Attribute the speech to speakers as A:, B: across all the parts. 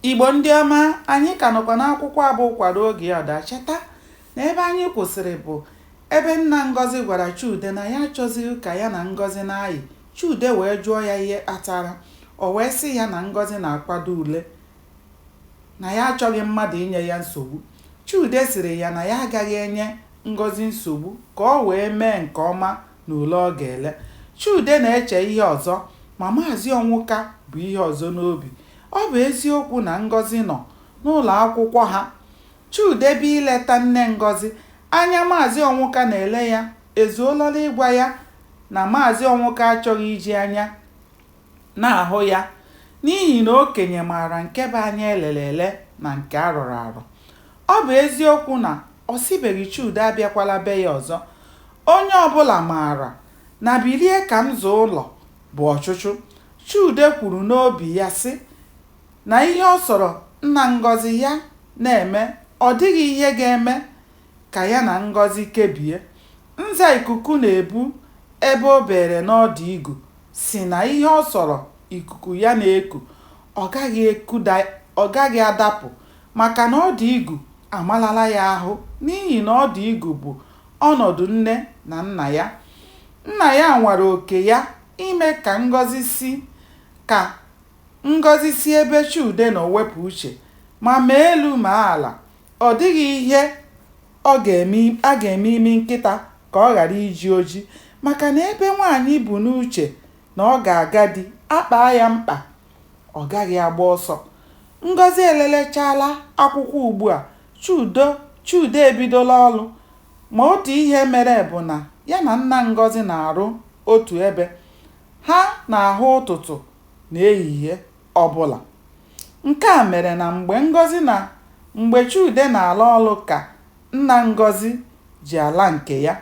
A: Igbo ndị ọma, anyị ka nọkwa n'akwụkwọ a bụ Ụkwa Ruo Oge Ya Ọ Daa. Cheta na ebe anyị kwụsịrị bụ ebe nna Ngọzi gwara Chude na ya achọzighị ka ya na Ngọzi na-ayị. Chude wee jụọ ya ihe kpatara. O wee sị ya na Ngọzi na-akwado ule, na ya achọghị mmadụ inye ya nsogbu. Chude sịrị ya na ya agaghị enye Ngọzi nsogbu ka o wee mee nke ọma n'ule ọ ga-ele. Chude na-eche ihe ọzọ ma Maazị Ọnwụka bu ihe ọzọ n'obi. Ọ bụ eziokwu na Ngọzi nọ n'ụlọakwụkwọ ha. Chude bịa ileta nne Ngọzi, anya Maazị Ọnwụka na-ele ya ezuolara ịgwa ya na Maazị Ọnwụka achọghị iji anya na-ahụ ya n'ihi na okenye maara nke bụ anya e lere ele na nke a rọrọ arọ. Ọ bụ eziokwu na ọ sịbeghị Chude abịakwala be ya ọzọ. Onye ọbụla maara na bilie ka m zaa ụlọ bụ ọchụchụ. Chude kwuru n'obi ya sị na ihe ọ sọrọ nna Ngọzi ya na-eme ọ dịghị ihe ga-eme ka ya na Ngọzi kebie. Nza ikuku na-ebu ebe o beere n'ọdụ igu sị na ihe ọ sọrọ ikuku ya na-eku, ọ gaghị adapụ maka na ọdụ igu amalala ya ahụ n'ihi na ọdụ igu bụ ọnọdụ nne na nna ya. Nna ya nwara oke ya ime ka Ngọzi si ka Ngọzi si ebe Chude nọ wepụ uche, ma mee elu mee ala, ọ dịghị ihe ọ ga-eme a ga-eme imi nkịta ka ọ ghara iji oji maka na ebe nwaanyị bu n'uche na ọ ga-aga di, a kpaa ya mkpa, ọ gaghị agba ọsọ. Ngọzi elelechaala akwụkwọ ugbu a, Chude ebidola ọlụ ma otu ihe mere bụ na ya na nna Ngọzi na-arụ otu ebe. Ha na-ahụ ụtụtụ na ehihie ọbụla. Nke a mere na mgbe Ngọzi na mgbe Chude na-ala ọlụ ka nna Ngọzi ji ala nke ya.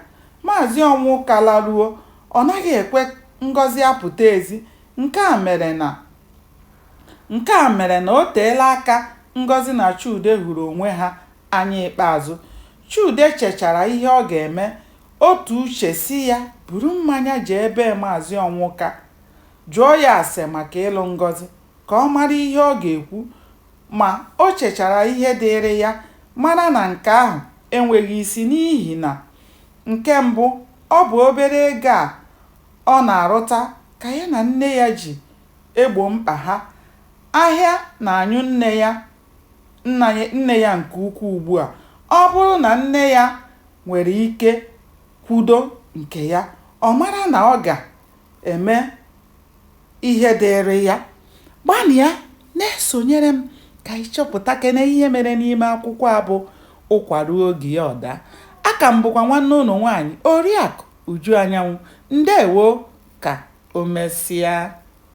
A: Maazị Ọnwụka laruo, ọ naghị ekwe Ngọzi apụta ezi. Nke a mere na nke a mere na o teela aka Ngọzi na Chude hụrụ onwe ha anya ikpeazụ. Chude chechara ihe ọ ga-eme, otu uche sị ya buru mmanya jee be Maazị Ọnwụka jụọ ya ase maka ịlụ Ngọzi ka ọ mara ihe ọ ga-ekwu ma o chechara ihe dịịrị ya mara na nke ahụ enweghị isi n'ihi na nke mbụ, ọ bụ obere ego a ọ na-arụta ka ya na nne ya ji egbo mkpa ha. Ahịa na-anyụ nne ya nne ya nke ukwuu ugbu a. Ọ bụrụ na nne ya nwere ike kwudo nke ya, ọ mara na ọ ga-eme ihe dịịrị ya. Gbalịa na-esonyere m ka ị chọpụtakene ihe mere n'ime akwụkwọ a bụ Ụkwa Ruo Oge Ya Ọ Daa. Aka m bụkwa nwanne ụnụ nwaanyị, Oriakụ Uju Anyanwụ. Ndewo ka o mesịa.